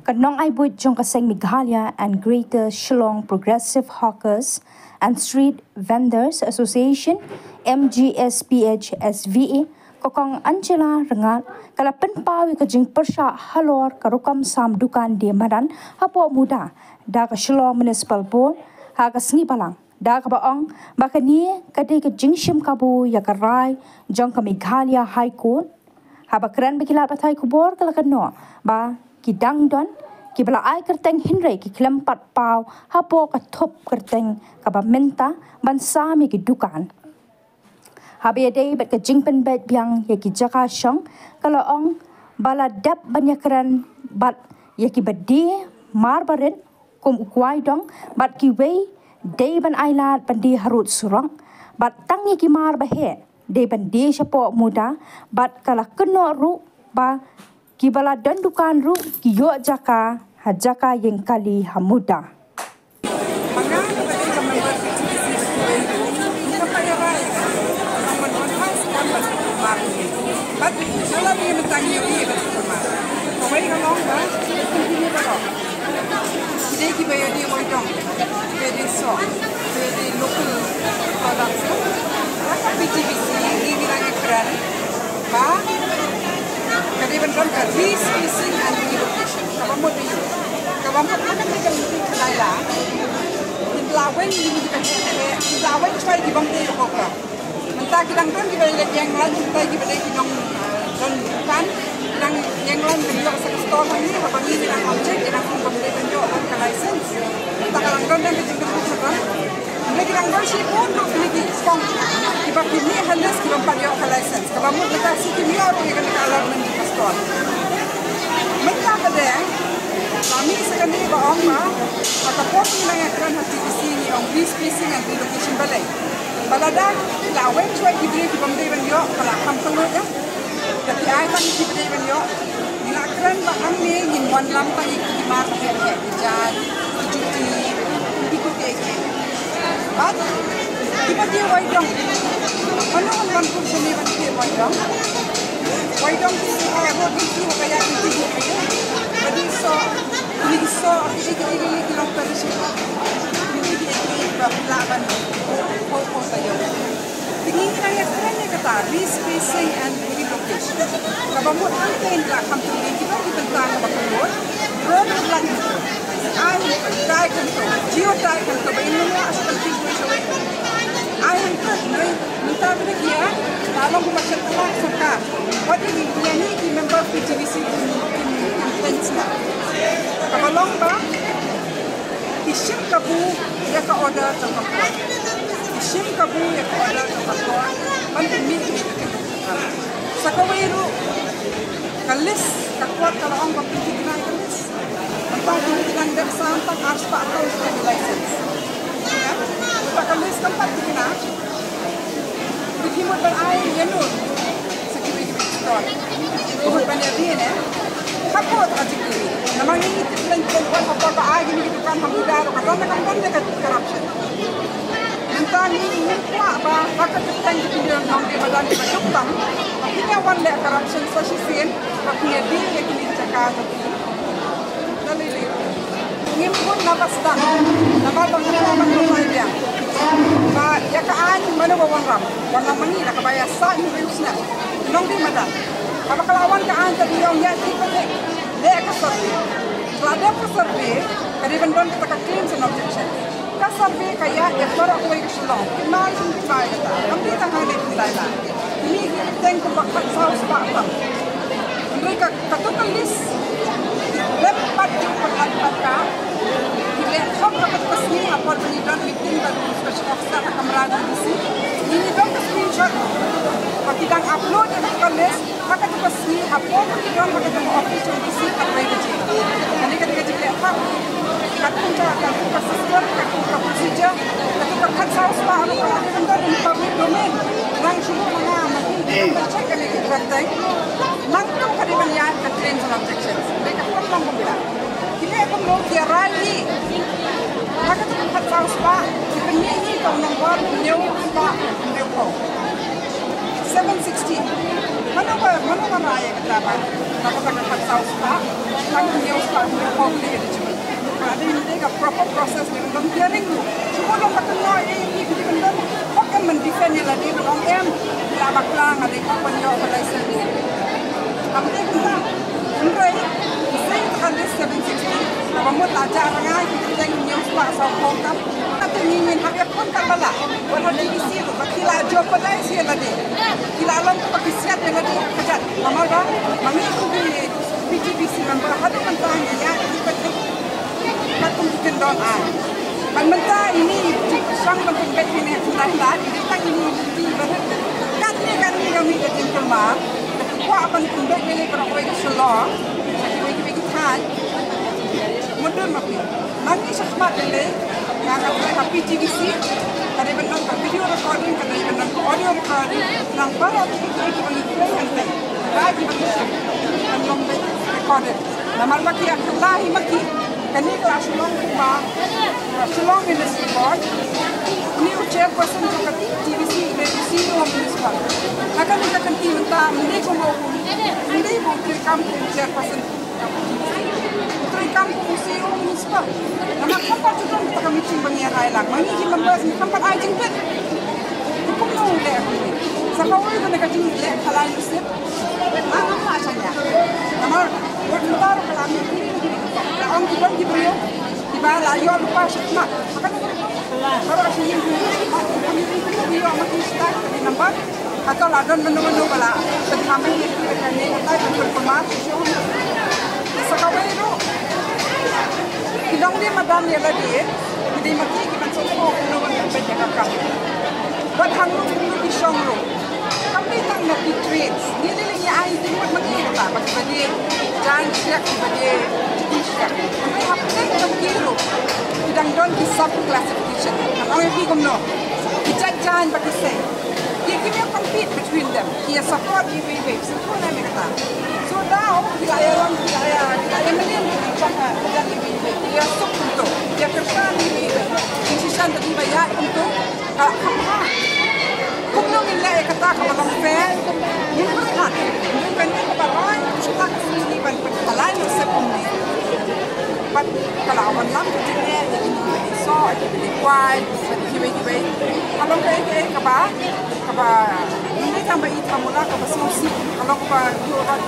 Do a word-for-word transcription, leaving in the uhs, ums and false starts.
Ka nongai buit jong ka seng Meghalaya and Greater Shillong Progressive Hawkers and Street Vendors Association, M G S P H S V A, ka Kong Angela Rngat, ka la pynpaw ïa ka jingpyrshah halor ka rukom sam dukan die madan hapoh Muda da ka Shillong Municipal Board ha ka sngi Balang, da kaba ong ba kane ka dei ka jingshim kabu ïa ka rai jong ka Meghalaya High Court. Haba kren bad ki lad pathai khubor, ka la kynnoh ba ki dang don kiba la ai kyrteng hynrei ki khlem pat paw hapoh ka thup kyrteng kaba mynta ban sam ïa ki dukan. Haba ïadei bad ka jingpynbeit biang ïa ki jaka shong, ka la ong ba la dep ban ïakren bad ïa kiba die mar barit kum u Kwai Dong bad kiwei, dei ban ailad ban die harud surok, bad tang ïa ki mar baheh dei ban die shapoh Muda, bad ka la kynnoh ruh ba kiba la don dukan ruh ki ïoh jaka ha jaka ïing kali ha Muda. Ki dei kiba ïadei Wai Dong, kiba ïadei soh, kiba ïadei local products. Ka P T V C, ngi ngi la ïakren ba ka dei ban don ka re-spacing and relocation. Kaba mut ïa u, kaba mut ha kane ka lynti kaba la, kin la wan ïa kiba heh heh, kin la wan shuwa ïa ki bym dei hawker. Mynta ki dang don kiba leit ïeng line, mynta kiba dei ki nong, eh, don dukan, ki dang ïeng line ban ïoh sa ka store hangne, haba ngi ngi dang object, ngi dang ong ba ym dei ban ïoh ka license. Mynta ka dang don, don ka jingkynduh sa don. Hynrei ki dang don shibun ruh kine ki skong kiba ki mih ha list ki bym pat ïoh ka license. Kaba mut mynta shu kim ïoh ruh ïa kane ka allotment jong ka store. Mynta ka dei, ba mih sa kane ba ong ba, ha ka por ngi nang ïakren ha T V C ngi ong re-spacing and relocation, balei? Ba lada la wan shuwa ki briew ki bym dei ban ïoh, ka la kham kylluid ïa. Lada ki ai tang ki briew ban ïoh, ngi la kren ba hangne ngin wanlam tang ïa ki mar baheh baheh, ki jait, ki juti, ki kut kiei kiei. Bad kiba die Wai Dong, mano ban wan kum shane ban die Wai Dong? Wai Dong ki ai ruh ki ki wa ka ïa ki ki ki. Ba die soh, ki ki soh, ki ki ki ki long perishable. Ki ki ki ki ba lah ban ho ho ho taïew. Te ngi ngi nang ïakren ïa kata re-spacing and relocation. Kaba mut hangtei la kham tylli kiba ki bynta kaba kylluid. Drone hangtei, ai hangtei, dai hangtei, geotag hangtei, ba in nang la sa kan ki shuwa shuwa. Ai hangtei, noi mynta ba ki ïa la long kumba shet la sorkar. Wat ïa ngi ïa ngi ki member P T V C ki ki ki ki. Kaba long ba ki shim kabu ïa ka order jong ka court. Ki shim kabu ïa ka order jong ka court ban pynmih ïa ka. Sa kawei ruh ka list, ka court ka la ong ba pynthikna ïa ka list. Mynta kine ki dang dep sam tang arspah tang ka license. Mynta ka list kam pat thikna. Ki mut ban ai ïa no sa kiwei kiwei ki store. Ki mut ban ïa ri ne. Hapoh ka jingkylli. Namar ngi ngi tip lem tip wan hapoh ba ai kine ki dukan ha Muda ruh ka don, ka don ka corruption. Mynta ngi ngi kwah ba ha ka jingkylli ki nongdie madan kiba duk tam. Ba kin ïa wan leh corruption sa shisien. Ba kin ïa die ïa kine ki jaka jong ki. Ngim kut na ba sdang. Namar ba ngi la ban rai biang ba ïa ka aiñ mano ba wanrah. Wanrah ma ngi, la kaba ïasaid ngi u snem. Nongdie madan. Haba ka la wan ka aiñ, te ngi ong ïa ki, ko te leh ka survey. Ka la dep ka survey, ka dei ban don kata ka claims and objection. Ka survey ka ïaid ïa baroh kawei ka Shillong. Ki mai sum ki mai kata. Kam dei tang hangne ki lai lai. Kine ki teng kumba khatsaw spah tam. Hynrei ka, kato ka list, ki lem pat ki pynlait pat ka. Ki leh thok ha kato ka sngi ha por ba ngi don meeting bad u special officer ha kamra jong D C. Ngi ngi don ka screenshot. Ba ki dang upload ïa kato ka list. Ha kato ka sngi ha por ba ngi don ha kato ka office jong D C khatwei baje. Kane ka dei ka jingleh thok. Katkum ka, katkum ka system, katkum ka procedure, katkum ka khatsaw spah ruh ka la dei ban don in public domain. Nang shu mut ma nga ma phi dei ban check kane ka kyrteng. Nangta ka dei ban ïaid ka claims and objections. Dei ka kyrteng kumta. Kine kumno ki rai hi. Ha ka khatsaw spah ki pynmih hi ka nombor hynñiew spah hynñiewphew. Seven sixty. Mano ba, mano ba rai ïa kata ba, ba kata ka khatsaw spah, tang hynñiew spah hynñiew phew ka dei eligible. Ba dei, dei ka proper process, dei ban long hearing ruh. Shu mut long ba kynnoh ïa ïa ki dei ban don. Hok em ban defend ïa lade ban ong em, la bakla nga dei hok ban ïoh ka license. Kam dei kumta. Hynrei, seng ka list seven sixty, kaba mut la jah rngai ki kyrteng hynñiew spah saw phew tam. Kata ngi ngin hap ïa pun katba lah. Wat ha T V C ruh ba ki la jeopardize ïa lade. Ki la long kaba ki siat ïa lade ha kjat. Namar ba ma ngi kum ki P T V C member haduh mynta ngi ïa ki pathik. Kat kum ki kyndon ai. Ban mynta ine i pyrshang ban pynbeit ine, tang ine i lynti ba katne katne ka mih ka jingkulmar. Kwah ban pynbeit ine baroh kawei ka Shillong, kiwei kiwei ki thaiñ. Mutdur ma phi. Ma ngi shakhmat lei lei, nga nga trei ha P T V C, ka dei ban don ka video recording, ka dei ban don ka audio recording, nang baroh kiei kiei kiba ngi trei hangtei, ba kiba ngi shim, kan long beit recorded. Namar ba ki ïa kylla hi ma ki, kane ka la shu long kumba, ka shu long Ministry Board, une u chairperson jong ka T V C, une u C E O municipal. Ha kane ka kynti mynta, ym dei kumba u, ym dei ba u treikam kum u chairperson. U treikam kum u C E O municipal. Namar kham pat ju don kata ka meeting ba ngi ïa rai lang. Ma ngi ki members ngi kham pat ai jingbit. Kumno u leh kumne. Sa kawei kane ka jingleh ka lai nasib. Nga ngam lah shaniah. Namar wat mynta ruh ka la mih kine kine. La ong ki don ki briew kiba la ïoh lypa shakhmat. Baroh shi ïing ki ïoh ma ki stad ki number. Hato la don mano mano ba la pynkham ïa ki kane, hato la pynkham. Sa kawei ruh ki long dei madan ïa lade, ki dei ma ki, ki ban sngewthuh kumno ban pynbeit ïa ka kam. Bad hangno kumno ki shong ruh. Kam dei tang na ki trades. Ngi dei ngi ai jingmut ma ki kata ba kiba dei jaiñ shiak, kiba dei jukun shiak. Hynrei hapdeng jong ki ruh ki dang don ki sub classification. Ngan ong ïa phi kumno. Ki jait jaiñ ba ki sei, ki kim ïa compete between them. Ki ïa support iwei iwei. Sngewthuh lem ïa kata. So da ong ki la ïalam, ki la ïa, ki la ïa mlien ki jong ka jait iwei iwei. Ki ïa suk kumto, ki ïa kyrshan iwei iwei. Ki shisha da kiba ïaid kumto. Ka kham bha. Kumno ngin leh ïa kata kaba long fair? Ngin pyrkhat. Ngin pyrkhat kaba roi, shu tak sngi ban pynpalai noh sep kumne. Bad ka la wan lam ka jingeh ïa kine ki soh, ïa kine ki kwai, ïa kiwei kiwei. Ka long kaei kaei kaba, kaba ngin ïa tang ba i thamula kaba sngewsih, ka long kaba ïoh rat.